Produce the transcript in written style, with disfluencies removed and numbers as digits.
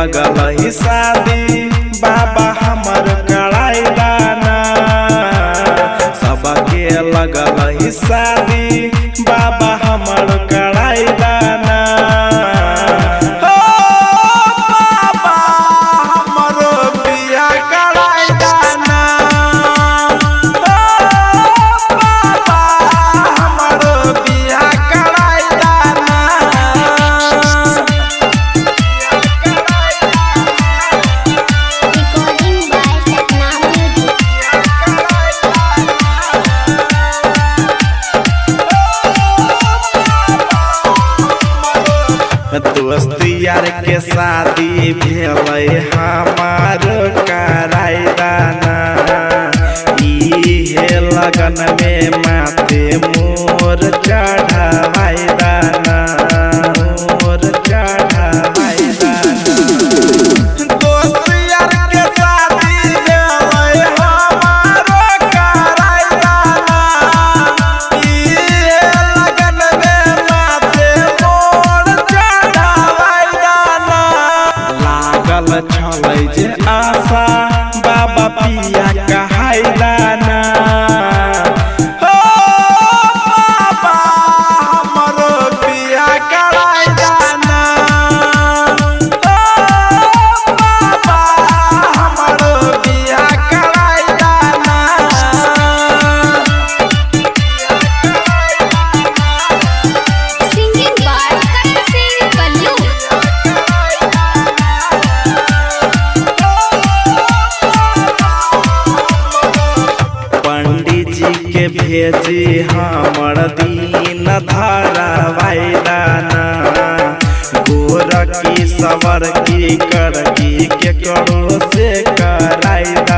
लगल ही शादी बाबा हमर कराई दाना। सबके लगल ही शादी बाबा हमर कराई दाना। हो बाबा हमरो बियाह कराई दाना। हो बाबा हमरो बियाह कराई दाना। Recording by Satnam Music. दोस्त यार के शादी भेलै हमार कराई दाना। इहे लगन में माथे मोर चढ़ावाई दाना। मोर चढ़ावाई दाना। दोस्त यार के शादी भेलै हमार कराई दाना। इहे लगन में माथे मोर चढ़ावाई दाना। लागल छलै जे आशा बाबा पिया कहाई दाना। हो बाबा हमरो बियाह कराई दाना। हो बाबा हमरो बियाह कराई दाना। Singing by Karan Singh Kallu. पंडित जी के भेजी हमर दीन धरवाई दाना। गोर की सवर की करकी के करो से कराई दाना।